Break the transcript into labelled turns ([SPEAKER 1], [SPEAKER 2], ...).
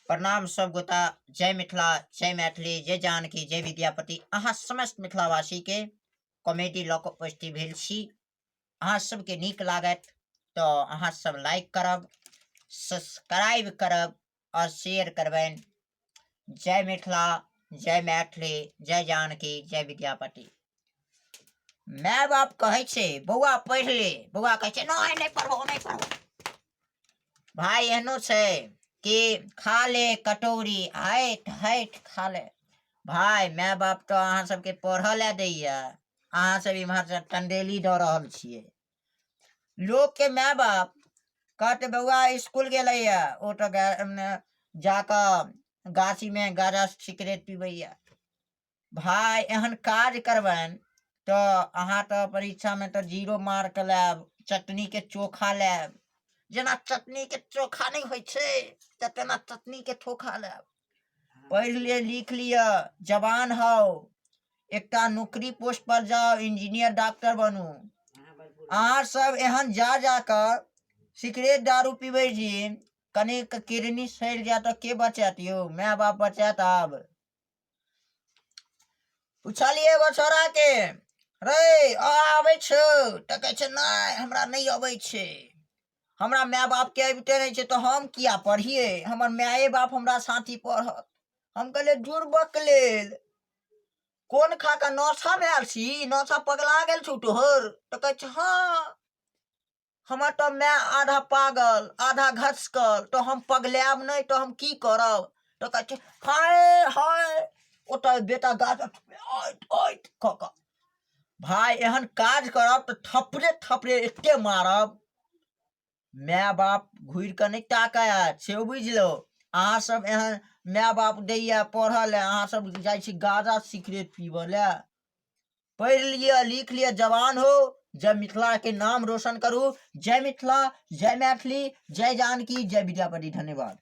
[SPEAKER 1] प्रणाम सब गोता, जय मिथिला, जय मैथिली, जय जानकी, जय विद्यापति। अहाँ समस्त मिथिलावासी के कॉमेडी लऽ कऽ उपस्थित भेल छी। अहाँ सबके नीक लागत तऽ अहाँ सब लाइक करब, सब्सक्राइब करब और शेयर करबनि। जय मिथिला, जय मैथिली, जय जानकी, जय विद्यापति। माय बाप कहै छै बौआ पढ़ि ले, बौआ कहै छै नहि नहि पढ़बो नहि पढ़बो। भाय एहनो छै कि खा ले कटोरी हाइट हाइट खा ले। भाय माय बाप तऽ अहाँ सबके पढ़ऽ लए दैया, अहाँ सब इम्हर से टंडेली दऽ रहल छियै। लोकके माय बाप कहते बौआ इसकुल गेलैया, ओ तऽ जाकऽ गाछीमे गाजा सिगरेट पीबैया। भाय एहन काज करबनि तऽ अहाँ तऽ परीक्षामे तऽ जीरो मार्क लायब, चटनीके चोखा लायब। जेना चटनीके चोखा नहि होइ छै तऽ तेना चटनीके चोखा लायब। पढ़ि लिअ लिख लिअ, जवान हौ, एकटा नौकरी पोस्ट पर जाउ, इंजीनियर डॉक्टर बनू। अहाँ सब एहन जा जा कऽ सिगरेट दारू पीबै छी, कनिक किडनी सड़ि जायत तऽ के बचैत यौ? माय बाप बचैत आब? पुछलियै एगो छौड़ाके, रे अ आबै छौ? तऽ कहै छै नहि हमरा नहि अबै छै, हमरा माय बापके अबिते नहि छै तऽ हम किया पढ़ियै, हमर माये बाप हमरा साथी पढ़त। हम कहलियै जुड़बक लेल कोन खा कऽ नशा भेल छी, नशा पगला गेल छौ तोहर? तऽ कहै छै हँ हमर तऽ माय आधा पागल आधा घसकल, तऽ हम पगलायब नहि तऽ हम की करब? तऽ कहै छै हाय हाय। ओतऽ बेटा गाछ कऽ कऽ भाय एहन काज करब तऽ थपड़े थपड़े एते मारब, माय बाप घुरि कऽ नहि ताकत, से बुझि लो। अहाँ सब एहन माय बाप दैया पढ़ऽ लए, अहाँ सब जाइ छी गाजा सिगरेट पीबऽ लए। पढ़ि लिअ लिख लिअ, जवान हो, जय मिथिला के नाम रोशन करू। जय मिथिला, जय मैथिली, जय जानकी, जय विद्यापति। धन्यवाद।